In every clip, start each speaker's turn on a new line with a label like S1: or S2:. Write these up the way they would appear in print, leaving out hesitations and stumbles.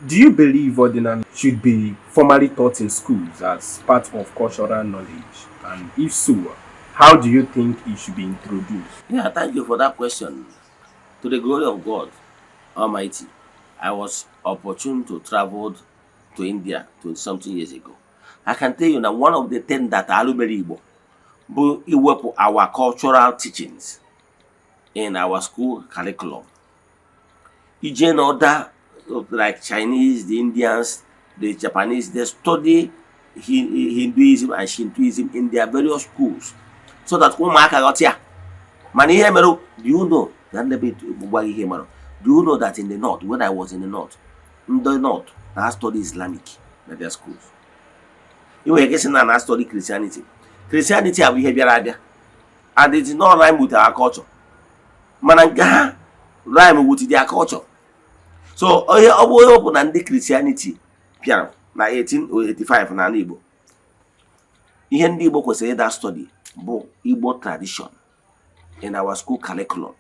S1: Do you believe Odinani should be formally taught in schools as part of cultural knowledge? And if so, how do you think it should be introduced?
S2: Yeah, thank you for that question. To the glory of God Almighty, I was opportune to travel to India 20 something years ago. I can tell you that one of the things that alụ mere Igbo bụ iwepụ our cultural teachings in our school curriculum. Ije na other like Chinese, the Indians, the Japanese, they study Hinduism and Shintoism in their various schools so that ụmụaka ghọta ya. Mana ihe mere, do you know that, ebe gwa ihe mere, do you know that in the north, when I was in the north, ndị north na study Islamic na their schools? Ị nwere ike sị na study Christianity. Christianity abụ ihe bịara abịa and it is not rhyme with our culture, mana nke ha rhyme with their culture. So onye ọ bụ onye ọ bụ na ndị Christianity bịara na 1885 n'ala Igbo, ihe ndị Igbo kwesịrị ịda study bụ Igbo tradition in our school curriculum.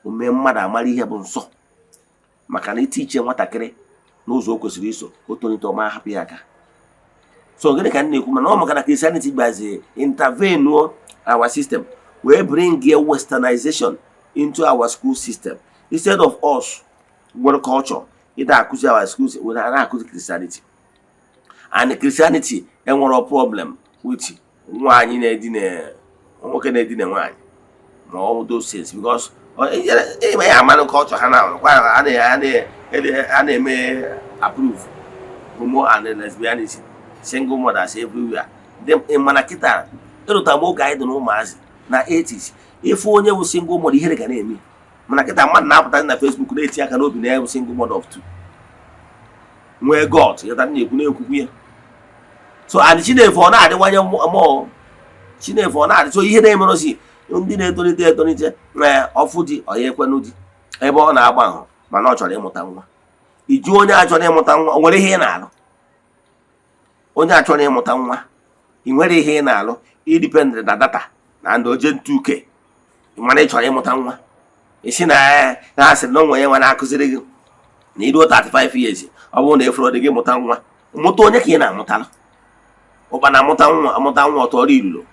S2: Ome mmadụ amara ihe bụ nsọ, maka na itiche nwatakịrị n'ụzọ o kwesịrị iso, o tolite ọma, hapụ ya aka. So gịnị ka m na-ekwu? Mana ọ maka na Christianity gbazie intervene our system, wee bring westernization into our school system. Instead of us nwere culture ịda akụzi our schools, were na-akụzi Christianity. And Christianity enwere problem with nwaanyị na-edina nwoke, na-edina nwaanyị, ma all those things, because ịma ya amanụ culture ha na a na-eme approve homo and lesbianism, single mothers everywhere. Mana kịta ịrụta m oge anyị dị na ụmụazị na 80s, ịfụ onye bụ single mother, ihere ga na-eme. Mana kịta mmadụ na-apụta na Facebook na-eti aka n'obi na ya bụ single mother of two, nwee God yọta na-ekwu na-ekwukwu ya. So and Chinefe ọ na-adịwanye mmụọ, Chinefe ọ na-adị. So ihe na-emerozi ndị na-etolite etolite na ọfụ di ọya ekwenụ di ebe ọ na-agba ahụ, mana ọ chọrọ ịmụta nwa. Iju onye a chọrọ ịmụta nwa, o nwere ihe ị na-alụ? Onye a chọrọ ịmụta nwa, ị nwere ihe ị na-alụ? I depend na data na ndị oje 2K, mana ị chọrọ ịmụta nwa. Isi na na asịrị na onwe ya nwa na-akụziri gị na iruo 35 years, ọ bụrụ na efuru dị gị mụta nwa, mụta onye ka ị na-amụtalụ? Ụkpa na-amụta nwa, amụta nwa ọtọ ọrụ ilulo.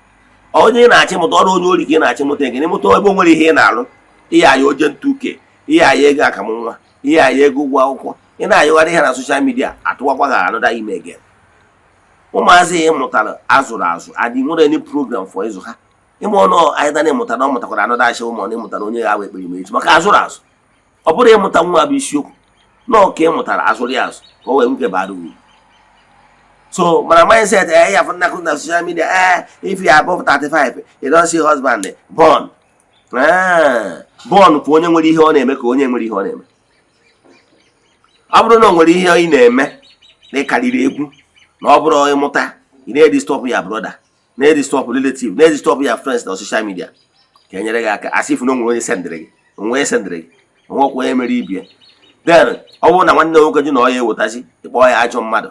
S2: Onye ị na-achị mụta ọrụ onye ori ka ị na-achị mụta ege mụta ebe o nwere ihe ị na-alụ. Ihe aya oje 2K, ihe aya ego akamụ nwa, ihe aya ego ụgwọ akwụkwọ, ị na-ayọgharị ihe na social media, atụwakwa gị anụda ime ege. Ụmụazị ị mụtara azụrụ azụ adị nwere any program for ịzụ ha? Ịma ọnụ anyị na ịmụtara, ọ mụtakwara anụda achị ụmụ na ịmụtara onye ga-awa ekpere ma echi maka azụrụ azụ. Ọ bụrụ ịmụta nwa bụ isiokwu nọọ ka ị mụtara, azụrụ ya azụ ka o wee nwoke bara uru. So mana mindset ya fụ nnakụ na social media, if you are above 35, you don't see husband born, born ka onye nwere ihe ọ na-eme, ka onye nwere ihe ọ na-eme. Ọ bụrụ na o nwere ihe ị na-eme na ịkarịrị egwu na ọ bụrụ ịmụta, ị na-edi stop ya brother, na-edi stop relative, na-edi stop ya friends na social media ka e nyere gị aka, asị if na o nwere onye sendịrị gị, onwe onye sendịrị gị, onwekwa onye mere ibie. Then ọ bụrụ na nwanne nwoke ji na ọ ya ewetazi, ịkpọọ ya ajọ mmadụ,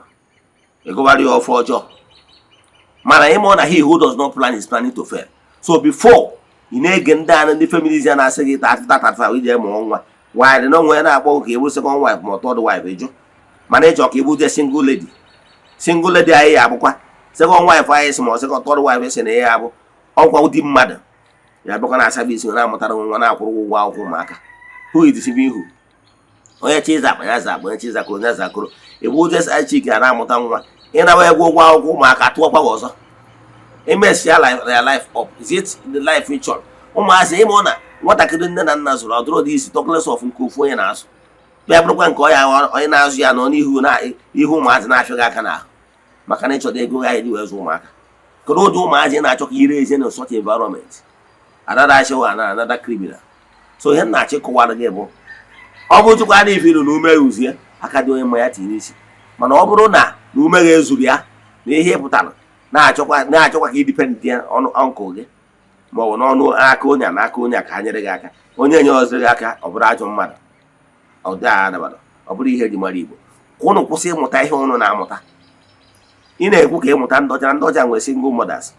S2: ịgụbara ya ofe ọjọọ. Mana ịma na he who does not plan is planning to fail. So before ị na-ege ndị a, ndị families ya na-asị gị 35 iji mụọ nwa nwaanyị na onwe ya na-akpọ ka ị bụrụ second wife ma ọ third wife, ịjụ. Mana ịchọ ka ị bụzie single lady. Single lady anyị ya abụkwa second wife anyị si, ma ọ second, third wife si na ya abụ ọkwa di mmadụ ya bịakwa na service na-amụtara nwa, na-akwụrụ ụgwọ akwụkwọ ụmụaka. Who is deceiving who? Onye chi ịza akpa ya za akpa, onye chi ịzakụrụ onye zakụrụ. Ịbụ ụdị side chick a na-amụta nwa, ịnawa ego ụgwọ akwụkwọ ụmụaka, tụọkwa gị ọzọ, emesịa ya life up. Is it the life ị chọrọ? Ụmụazị ịma na nwatakịrị nne na nna zụrụ ọdụrụ dị isi, talk less of nke ofu onye na-azụ, bịa bụrụkwa nke ọya onye na-azụ ya nọ n'ihu na ihu ụmụazị na-afịa gị aka n'ahụ maka na ịchọta ego ya eji wee zụ ụmụaka. Kedu ụdị ụmụazị ị na-achọ ka ire ezi na such environment? Another ashewa na another criminal. So ihe m na-achọ ịkọwara gị bụ, ọ bụ chukwu a na-efe ilu na ume uzie aka dị onye mma ya tinye n'isi. Mana ọ bụrụ na na ume gị ezuru ya na ihe ị pụtara na-achọkwa ka i depend ya ọnụ ọnkụ gị ma ọ bụ n'ọnụ aka onye a na aka onye a ka ha nyere gị aka, onye nye ọzọ gị aka, ọ bụrụ ajọ mmadụ, ọ dị adabara, ọ bụrụ ihe eji mara Igbo. Ka ụnụ kwụsị ịmụta ihe ụnụ na-amụta. Ị na-ekwu ka ịmụta ndị ọcha, na ndị ọcha nwere single mothers.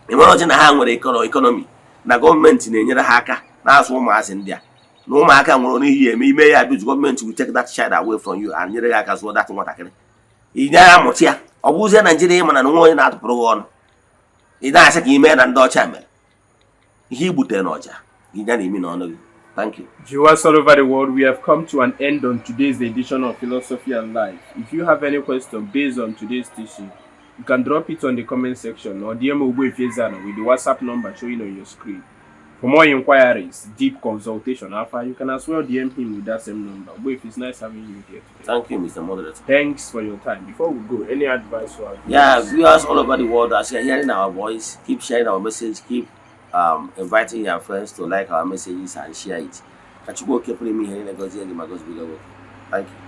S2: Ị mara ọchị na ha nwere economy na gọọmenti na-enyere ha aka na-azụ ụmụazị ndị a. Na ụmụaka nwere n'ihi eme ime ya abuse, gọọmenti will take that child away from you and nyere gị aka zụọ that nwatakịrị. Ị naghị amụta ya. Ọ bụzie Naijiria, ị mana na nwa onye na-atụpụrụ gị ọnụ, ị na-asị ka ime na ndị ọcha mere ihe i gbutere n'ọja gị ya na imi n'ọnụ gị. Thank you.
S1: Viewers all over the world, we have come to an end on today's edition of Philosophy and Life. If you have any question based on today's teaching, you can drop it on the comment section or DM Ogbuefi Eze-Ana with the WhatsApp number showing on your screen. For more inquiries, deep consultation, Alpha, you can as well DM him with that same number. Ogbuefi, it's nice having you here today.
S2: Thank you, Mr. Moderator.
S1: Thanks for your time. Before we go, any advice for our viewers?
S2: Yeah, viewers all over the world, as you're hearing our voice, keep sharing our message, keep inviting your friends to like our messages and share it. Ka Chukwu oke pụrụ ime ihe niile gọzie gị ma gọzibiga gị oke. Thank you.